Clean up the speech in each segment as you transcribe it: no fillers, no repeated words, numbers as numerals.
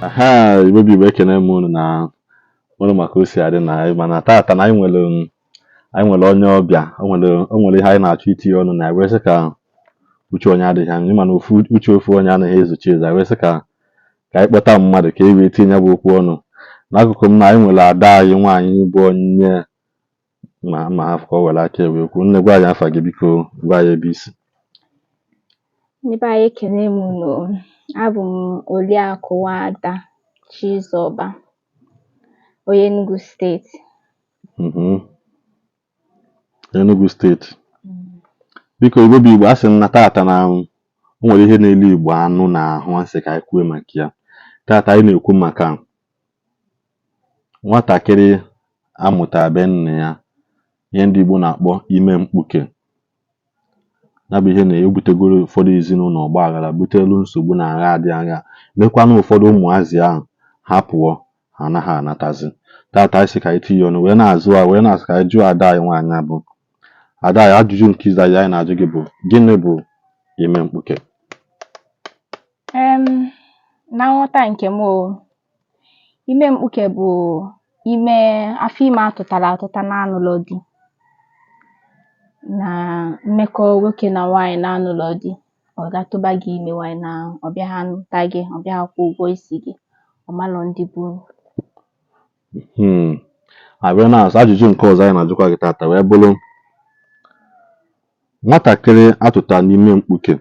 Aha, Igbo bụ Igbo, ekene m unu na unu maka o si adị na anyị, mana tata na anyị nwere onye ọbịa. O nwere ihe anyị na-achọ itinye ọnụ na ya, wee sị ka uche onye adịghị anyị mana ofu uche ofu onye anaghị ezuchi ezu. Anyị wee sị ka anyị kpọta mmadụ ka e wee tinye ya bụ okwu ọnụ. N'akụkụ m na anyị nwere ada anyị nwaanyị bụ onye ma hafụ ka o were aka wee kwuo. Nne, gwa anyị afa gị, biko, gwa anyị ebe isi. Ndị be anyị, ekene m unu. Abụ m Oliakụ Nwada Chizọba, onye Enugu Steeti. Enugu Steeti. Biko, Igbo bụ Igbo, a sị m na tata na o nwere ihe na-elu Igbo anụ na ahụ, asị ka anyị kwuo maka ya. Tata anyị na-ekwu maka nwatakịrị amụta be nna ya, ihe ndị Igbo na-akpọ ime mkpuke. Ya bụ ihe na-ebutegoro ụfọdụ ezinụlọ ọgba aghara, butelu nsogbu na agha adị agha, mekwanụ ụfọdụ ụmụazị ahụ ha pụọ, ha anaghị anatazi. Tata anyị sị ka anyị tinye ọnụ wee na-azụ a, wee na-asị ka anyị jụọ ada anyị nwaanyị a bụ ada anyị ajụjụ. Nke izizi anyị na-ajụ gị bụ, gịnị bụ ime mkpuke? Na nghọta nke m o, ime mkpuke bụ ime afọ ime atụtara atụta na-anụlọ di, na mmekọ nwoke na nwaanyị na-anụlọ di. Ọ ga-atụba gị ime nwaanyị na ọ bịa ha nụta gị, ọ bịa kwụ ụgwọ isi gị, ọ malọ ndị bụ unu. A wee na-asụ ajụjụ nke ọzọ anyị na-ajụkwa gị tata wee bụrụ, nwatakịrị atụta n'ime mkpuke,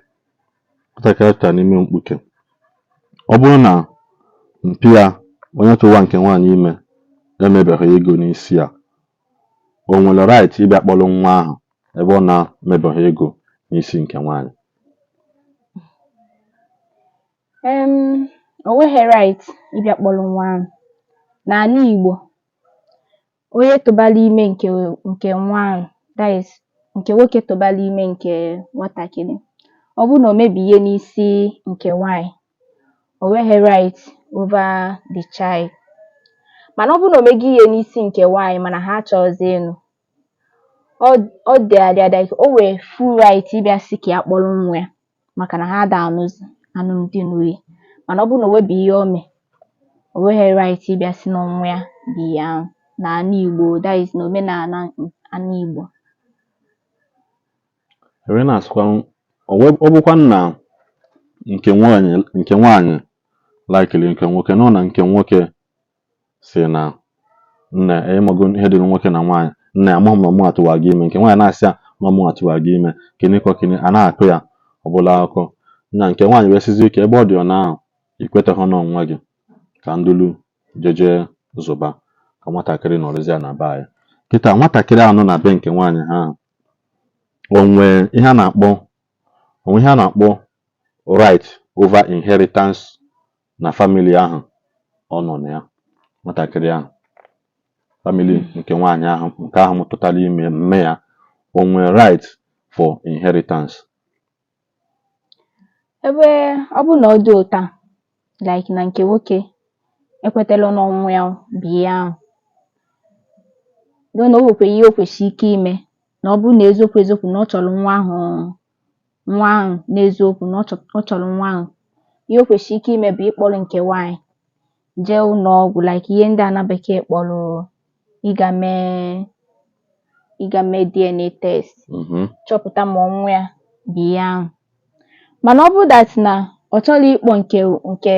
nwatakịrị atụta n'ime mkpuke, ọ bụrụ na mpi ya, onye tụwa nke nwaanyị ime, emebeghị ego n'isi ya, o nwere right ịbịa kpọrọ nwa ahụ ebe ọ na-emebeghị ego n'isi nke nwaanyị? O nweghị right ịbịa kpọrọ nwa ahụ. N'ala Igbo, onye tụbara ime nke nwa ahụ, that is, nke nwoke tụbara ime nke nwatakịrị, ọ bụrụ na o mebi ihe n'isi nke nwaanyị, o nweghị right over the child. Mana ọ bụrụ na o mego ihe n'isi nke nwaanyị mana ha achọghịzị ịnụ, ọ dịara ya like o nwere full right ịbịa sị ka ya kpọrọ nwa ya, maka na ha ada anụzi alụmdi na nwunye. Mana ọ bụrụ na o nwebi ihe o mee, o nweghị right ịbịa sị na nwa ya bụ ihe ahụ n'ala Igbo, that is, n'omenala ala Igbo. Wee na-asịkwa, ọ bụkwa na nke nwaanyị likeri nke nwoke, nọ na nke nwoke si na nna ịmago ihe dị nwoke na nwaanyị, nna amaghị m na ọmụ atụwa gị ime. Nke nwaanyị na-asị ya na ọmụ atụwa gị ime, kene kọ kene a na-akụ ya ọbụla akụkọ na nke nwaanyị wee sizie ike ebe ọ dị ọ na ahụ ikwetaghị na nwa gị ka ndulu jeje zụba, ka nwatakịrị nọrọzie na be anyị. Kịta nwatakịrị ahụ nọ na be nke nwaanyị ha ahụ, o nwee ihe a na-akpọ, onwe ihe a na-akpọ right over inheritance na family ahụ ọ nọ na ya, nwatakịrị ahụ, family nke nwaanyị ahụ nke ahụ tụtara ime mme ya, o nwee right for inheritance? Ebe ọ bụrụ na ọ dị otu a, like na nke nwoke ekwetala n'ọnwụ ya bụ ihe ahụ, though na o nwekwara ihe o kwesịrị ike ime, na ọ bụrụ na eziokwu eziokwu na ọ chọrọ nwa ahụ, nwa ahụ n'eziokwu na ọ chọrọ nwa ahụ, ihe o kwesịrị ike ime bụ ịkpọrọ nke nwaanyị jee ụlọ ọgwụ, like ihe ndị a na bekee kpọrọ ịga mee DNA test, chọpụta ma ọnwụ ya bụ ihe ahụ. Mana ọ bụrụ that na ọ chọrọ ịkpọ nke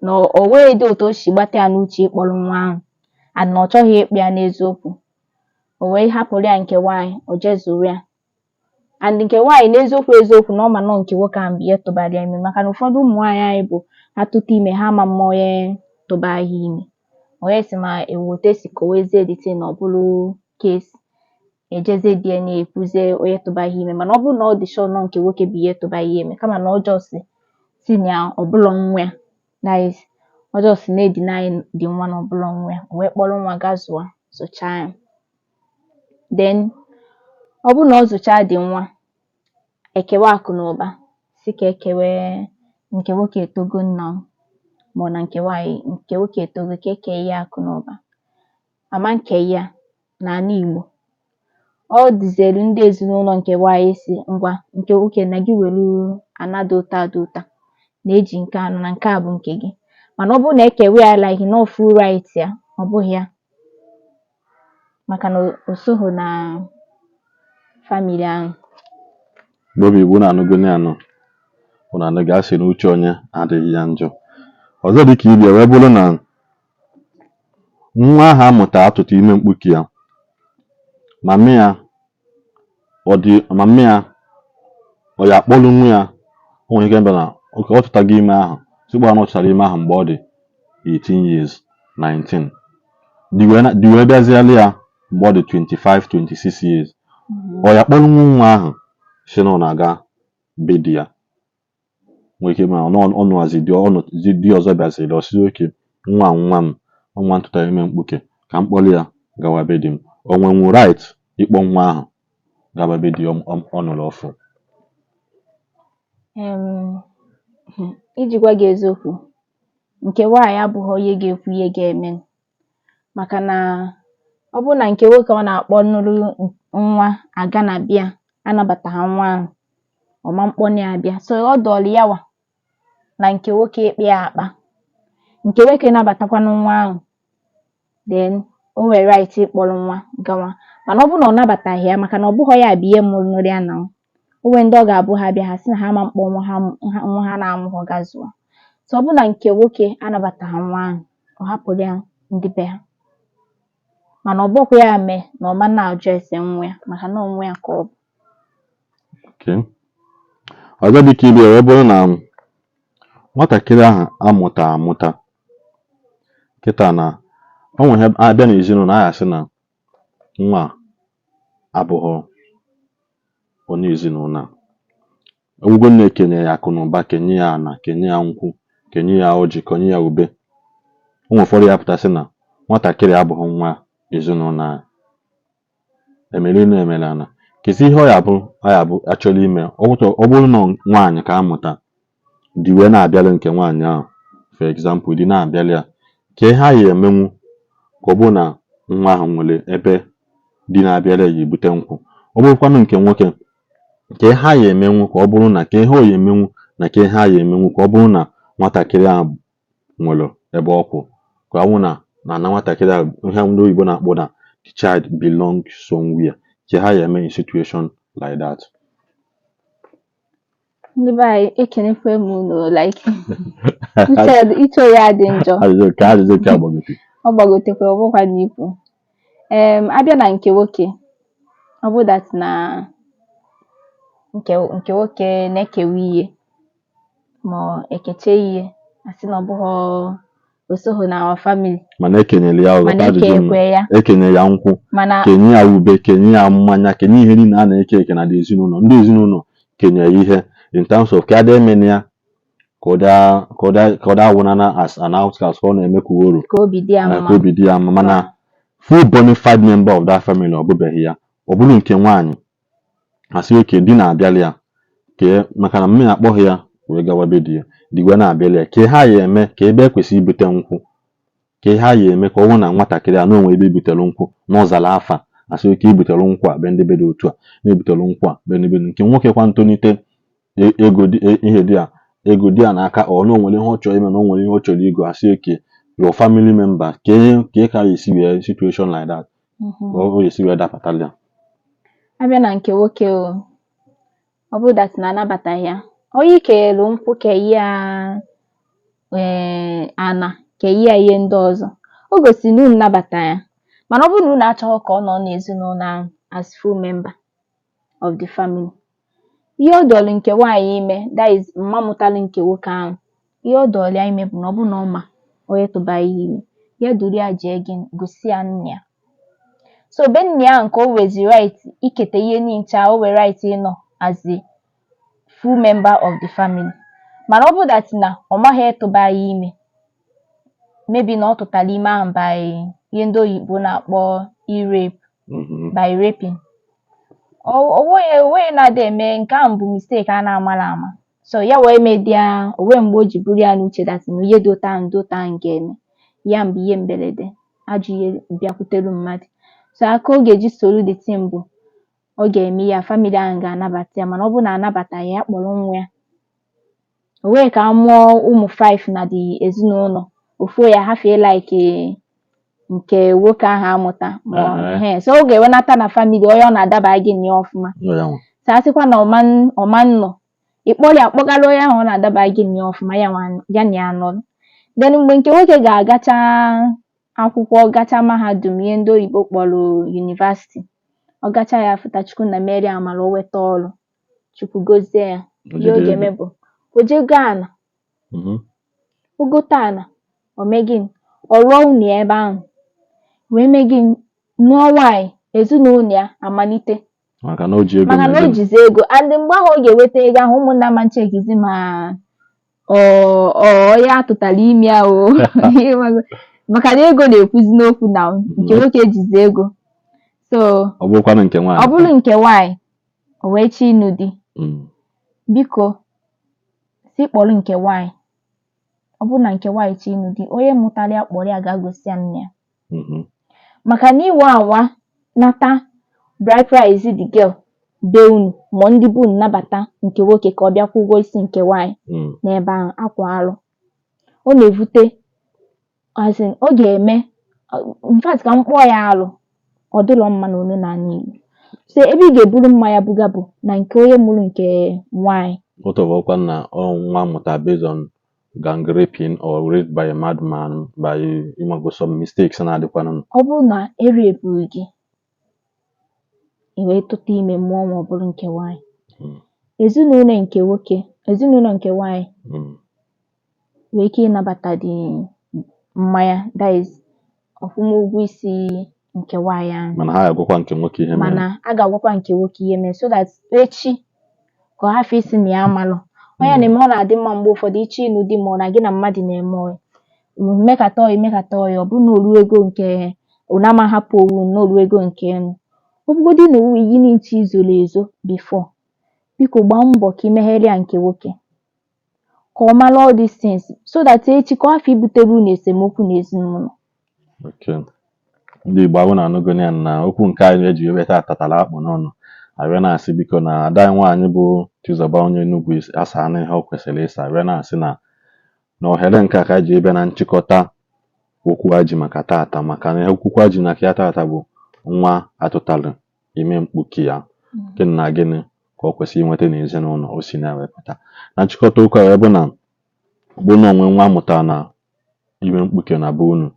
na o nweghị dị otu o si gbata ya n'uche ịkpọrọ nwa ahụ, and na ọ chọghị ịkpọ ya n'eziokwu, o wee hapụrụ ya nke nwaanyị, o jee zụrụ ya, and nke nwaanyị n'eziokwu eziokwu na ọ ma nọ nke nwoke ahụ bụ ihe tụbara ya ime, maka na ụfọdụ ụmụ nwaanyị anyị bụ ha tụta ime, ha ama mma onye tụba ha ime. Onye si ma ewu otu esi kowezie the thing, ọ bụrụ case ejezie DNA ekwuzie onye tụba ha ime. Mana ọ bụrụ na ọ dị sure nọ nke nwoke bụ ihe tụba ya ime, kama na ọ just si na ọ bụlọ nwa ya, that is, ọ just na-edeny the nwa na ọ bụlọ nwa ya, o wee kpọrọ nwa gaa zụọ, zụchaa ya, then ọ bụrụ na ọ zụchaa the nwa, ekewe akụ na ụba, si ka ekewe, nke nwoke etogo nna ma ọ na nke nwaanyị, nke nwoke etogo, ka eke ihe akụ na ụba ama nke ya. N'ala Igbo, ọ dịzielu ndị ezinụlọ nke nwaanyị si ngwa, nke nwoke na gị welu ana dị ụta dị ụta na-eji nke anọ na nke a bụ nke gị. Mana ọ bụrụ na ekewe ya like no full right ya, ọ bụghị ya, maka na o soghị na family ahụ. Igbo bụ Igbo, na-anụgo ya anụ, ụnụ anụgo, a sị na uche onye adịghị ya njọ. Ọzọ dị ka ibia wee bụrụ na nwa ahụ amụta atụtụ ime mkpuke ya, mama ya ọ dị, mama ya ọ ya akpọrọ nwa ya. O nwere ike ịbịa na oke ọ tụtago ime ahụ tupu ọ tụtara ime ahụ mgbe ọ dị 18 years, 19, di wee bịaziala ya mgbe ọ dị 25, 26 years. Ọ ya kpọrọ nwa ahụ si na ọ na-aga be di ya? Nwere ike ma ọ nụwazi di, ọ di ọzọ bịaziri, ọ sị oke nwa nwa m, nwa m tụtara ime mkpuke, ka m kpọrọ ya gawa be di m. O nwenwu right ịkpọ nwa ahụ gawa be di ọ nụrụ ọfụ? Iji gwa gị eziokwu, nke nwaanyị abụghị onye ga-ekwu ihe ga-eme, maka na ọ bụrụ na nke nwoke ọ na-akpọ nụrụ nwa aga na bịa anabata ha nwa ahụ, ọma mkpọnụ ya bịa. So ọ dọọlụ yawa na nke nwoke ịkpị ya akpa. Nke nwoke nabatakwanụ nwa ahụ, then o nwere right ịkpọrọ nwa gawa. Mana ọ bụrụ na ọ nabataghị ya, maka na ọ bụghị ya bụ ihe mụrụ ya, na o nwere ndị ọ ga-abụ ha bịa, ha sị na ha ama mkpọ nwa ha, nwa ha na-amụghọ ga zụọ. So ọ bụrụ na nke nwoke anabataghị nwa ahụ, ọ hapụrụ ya ndị be ha. Mana ọ bụkwa ya mee na ọ ma na-ajụ ese nwa ya, maka na ọ nwa ya ka ọ bụ. Okay. Ọzọ dị ka ibe wee bụrụ na nwatakịrị ahụ amụta amụta kịta na o nwere ihe abịa n'ezinụlọ a, asị na nwa a abụghọ onye ezinụlọ a. Owugo nne kenye ya akụ na ụba, kenye ya ana, kenye ya nkwụ, kenye ya ọjị, kenye ya ube. O nwere ụfọdụ ya pụta sị na nwatakịrị abụghị nwa ezinụlọ a, emere enu emere ana. Kezi ihe ọ ya bụ achọrọ ime? Ọ bụrụ na nwaanyị ka amụta, di wee na-abịalụ nke nwaanyị ahụ, for example, di na-abịalụ ya, ka ihe a ya emenwu ka ọ bụrụ na nwa ahụ nwere ebe di na-abịara ya ebute nkwụ? Ọ bụrụkwanụ nke nwoke, ka ihe a ya emenwu ka ọ bụrụ na ka ihe ọ ya emenwu na ka ihe a ya emenwu ka ọ bụrụ na nwatakịrị ahụ nwere ebe ọ kwụ, ka ọ bụrụ na na nwatakịrị ahụ, ihe ndị oyibo na-akpọ na the child belong somewhere, ka ha ya eme in situation like that? Ndị be anyị, ekenekwe m unu. Like uche ya dị njọ. Ajụjụ nke agbagote. Ọ gbagotekwa, ọ bụkwa n'ikwu abịa na nke nwoke, ọ bụ that na nke nwoke na-ekewa ihe ma ọ ekeche ihe, asị na ọ bụghọ, o soghị na our family. Mana ekenyere ya. Mana ọzọ ajụjụ m, ekekwe ya. Ekenye ya nkwụ, mana kenye ya ube, kenye ya mmanya, kenye ihe niile a na-eke eke na ezinụlọ. Ndị ezinụlọ kenye ya ihe in terms of ka ada emena ya ka ọ daa wụnana as an outcast, ka ọ na-eme ka uru ka obi dị ya mma. Ka obi dị ya mma, mana full bona fide member of that family ọ bụbeghị ya. Ọ bụrụ nke nwaanyị, asị oke di na-abịala ya kee, maka na mmiri akpọghị ya wee gawa be di ya, di wee na-abịala ya, ka ha ya eme ka ebe ekwesịrị ibute nkwụ, ka ihe a ya eme ka ọ bụrụ na nwatakịrị a na onwe ebe ebutere nkwụ n'ọzara afa, asị oke ibutere nkwụ a be ndị be dị otu a, na-ebutere nkwụ a be ndị be dị. Nke nwoke kwa ntonite ego dị ihe dị a, ego dị ya n'aka, ọ na o nwere ihe ọ chọrọ ime, na o nwere ihe ọ chọrọ igo, asị oke your family member ka ka ya esi wee situation like that, ka ọ esi wee dapụtala ya? Abịa na nke nwoke, o ọ bụrụ that na anabataghị ya, onye ikelu nkwụ, kenye ya ana, kenye ya ihe ndị ọzọ, o gosiri na unu nabata ya. Mana ọ bụrụ na unu achọghị ka ọ nọ n'ezinụlọ ahụ as full member of the family, ihe ọ dọrọ nke nwaanyị ime, that is mma mụtalụ nke nwoke ahụ, ihe ọ dọrọ ya ime bụ na ọ bụrụ na ọ ma onye tụba ya ime ya, duru ya jee gị gosi ya nna ya. So be nna ya nke o nwezi right iketa ihe niile, o nwere right ịnọ as a full member of the family. Mana ọ bụrụ that na ọ maghị ịtụba ya ime, maybe na ọ tụtara ime ahụ by ihe ndị oyibo na-akpọ i-rape, by raping, o onweghị na-ada eme nke ahụ bụ mistake a na-amara ama. So ya wee mee ya onwe mgbe o ji buru ya n'uche that na ihe dị otu ahụ ga-eme ya mbụ, ihe mberede, ajọ ihe bịakwutere mmadụ. So aka ọ ga-eji soro the thing bụ ọ ga-eme ya, family ahụ ga-anabata ya. Mana ọ bụrụ na anabataghị ya, kpọrọ nwa ya. O nwee ka a mụọ ụmụ 5 na the ezinụlọ, ofu ya hafee like nke nwoke ahụ amụta ma ehe, so ọ ga-enwenata na family onye ọ na-adaba gị na ya ọfụma. Nọ ya nwa. So a sịkwa na ọma nnọ, ịkpọrọ ya kpọgara onye ahụ ọ na-adaba gị na ya ọfụma, ya nwa ya na ya nọrọ. Then mgbe nke nwoke ga-agacha akwụkwọ, gacha mahadum, ihe ndị oyibo kpọrọ university, ọ gacha ya fụta, Chukwu na meri amara, o weta ọrụ, Chukwu gozie ya, ihe ọ jide ga-eme ego. Bụ o jee goo ana, o gote ana, o mee gịnị? Ọ rụọ ụlọ ya ebe ahụ, wee mee gịnị? Nụọ nwaanyị, ezinụlọ ya amalite. Maka na o ji ego. Maka na o mee gịnị? Jizi ego. And mgbe ahụ ọ ga-enweta ego ahụ, ụmụnna ma nchekizi ma ọ onye atụtara ime ya o, maka na ego na-ekwuzi n'okwu na nke nwoke jizi ego. So ọ bụrụkwanụ nke nwaanyị? Ọ bụrụ nke nwaanyị, o wee chọọ ịnụ di, biko si kpọrọ nke nwaanyị. Ọ bụrụ na nke nwaanyị chọọ ịnụ di, onye mụtara ya kpọrọ ya gaa gosi ya nne ya, maka na iwe anwa nata bride price the girl be unu, ma ndị be unu nabata nke nwoke ka ọ bịa kwụọ ụgwọ isi nke nwaanyị n'ebe ahụ, akwa alụ ọ na-evute, as in, ọ ga-eme, in fact, ka m kpọọ ya alụ, ọ dịrọ mma n'omenala Igbo. So ebe ị ga-eburu mmanya buga bụ na nke onye mụrụ nke nwaanyị. What of ọkwa na ọ nwa mụta based on gang raping or raped by a madman, by ịmago some mistakes na-adịkwanụ? Ọ bụrụ na erepụrụ gị, i wee tụta ime, mụọ nwa, ọ bụrụ nke nwaanyị, ezinụlọ nke nwoke, ezinụlọ nke nwaanyị nwee ike ịnabata dị mmanya, that is ọkwụmụgwọ isi nke nwaanyị ahụ. Mana ha ga-agwakwa nke nwoke ihe mere. Mana a ga-agwakwa nke nwoke ihe mere, so that echi ka ọ hafụ isi na ya amalụ onye na-eme. Ọ na-adị mma mgbe ụfọdụ ịchọ ịnụ di, ma ọ na gị na mmadụ na-eme ọyị, mekata ọyị, mekata ọyị, ọ bụrụ na o ruo ego nke unu ama hapụ owu na o ruo ego nke enu, ọ bụgodị na owu iyi nche izoro ezo before, biko gbaa mbọ ka ị meghere ya nke nwoke ka ọ mara all these things, so that echi ka ọ hafụ ibutere unu esemokwu n'ezinụlọ. Okay. Ndị Igbo, ahụ na-anụgo ya na okwu nke anyị eji wee taa tatara akpụ n'ọnụ. Anyị wee na-asị, biko, na ada anyị nwaanyị bụ Chizoba onye Enugu asa na ihe ọ kwesịrị ịsa, wee na-asị na na ohere nke a ka anyị ji bịa na nchịkọta okwu a ji maka tata, maka na ihe okwukwu a ji maka ya tata bụ nwa atụtara ime mkpuke ya, gịnị na gịnị ka ọ kwesịrị inweta n'ezinụlọ o si na-ewepụta. Na nchịkọta okwu a wee bụ na ọ bụrụ na onwe nwa amụtara na ime mkpuke na be unu,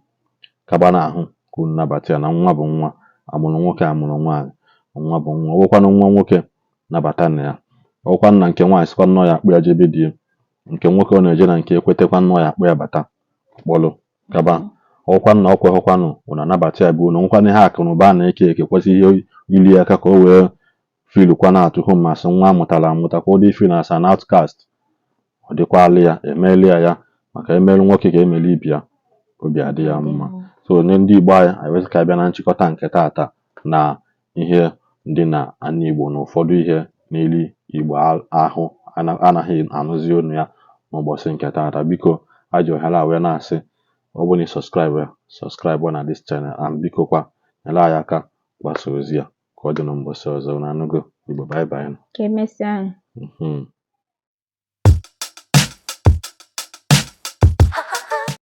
kaba na-ahụ ka unu nabata ya na nwa bụ nwa, amụrụ nwoke, amụrụ nwaanyị, nwa bụ nwa. Ọ bụrụkwanụ nwa nwoke, nabata na ya. Ọ bụrụkwanụ na nke nwaanyị sịkwa nnọọ ya akpụ ya jebe di ya, nke nwoke ọ na-eje na nke ekwetekwa nnọọ ya akpụ ya bata kpọlụ gaba. Ọ bụrụkwanụ na ọ kweghọkwanụ, unu anabata ya be unu. Nwekwanụ ihe akụ na ụba a na-eke eke kwesị ihe ili aka ka o wee feelkwa na at home, ma sị nwa amụtara amụta ka ọ dị feel as an outcast, ọ dịkwalụ ya emeelu ya ya maka emelu nwoke ka emelu ibe ya, obi adị ya mma. So nye ndị Igbo anyị, anyị wee sị ka abịa na nchịkọta nke tata na ihe dị na ana Igbo na ụfọdụ ihe n'elu Igbo ahụ anaghị anụzi olu ya n'ụbọchị nke tata. Biko, aji ohere a wee na-asị, ọ bụrụ na ị subscribe, subscribe na this channel, and biko kwa nyere anyị aka gbasa ozi a ka ọ dị na mbọsị ọzọ. Na anụgo Igbo, bye bye. Ka emesịa.